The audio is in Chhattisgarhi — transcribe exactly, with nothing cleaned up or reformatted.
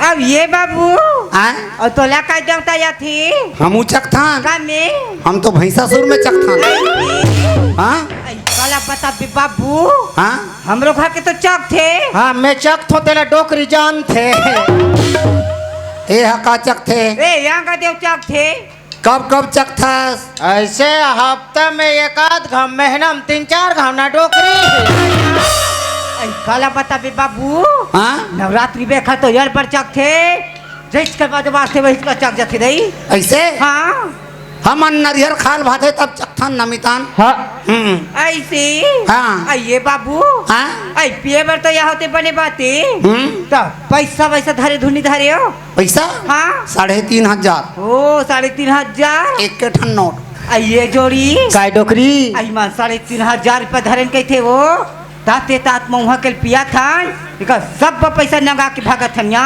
अब ये बाबू, हाँ? अउ तोला का देवता आथे? हमू चखथन। का में? हम तो भैंसासुर में चखथन। हाँ? अई, काला बताबे बाबू। हाँ? हमरो घर के तो चखथे। हाँ, मैं चखथों, तेला डोकरी जानथे। ए हा का चखथे? ए, यहाँ का देव चखथे। कब कब चखथस? ऐसे हफ्ता में एक आध घाव, महीना में तीन चार घाव ना डोकरी। अई, काला बताबे बाबू। हाँ? नवरात्रि बेखा तो यर पर चखथे। जइस के बाद वास्ते वही का चख जथे दई। ऐसे? हाँ। हमन नरियर खाल भाथे तब चखथन नमितान। हाँ। हम्म। ऐसे? हाँ। अई ये बाबू। हाँ। अई पिए बर तो यह होते बने बाते। हम्म। तो पैसा वैसा धरे धुनी धरे हो? पैसा? हाँ। साढ़े तीन हजार। ओ, साढ़े तीन हजार? एक के ठन नोट। अई ये जोड़ी? काय डोकरी? अई मान साढ़े तीन हजार रुपया धरेन कहिथे वो। ताते तात मउहा के पिया था। इका सब पैसा नंगा के भागत हन यहाँ।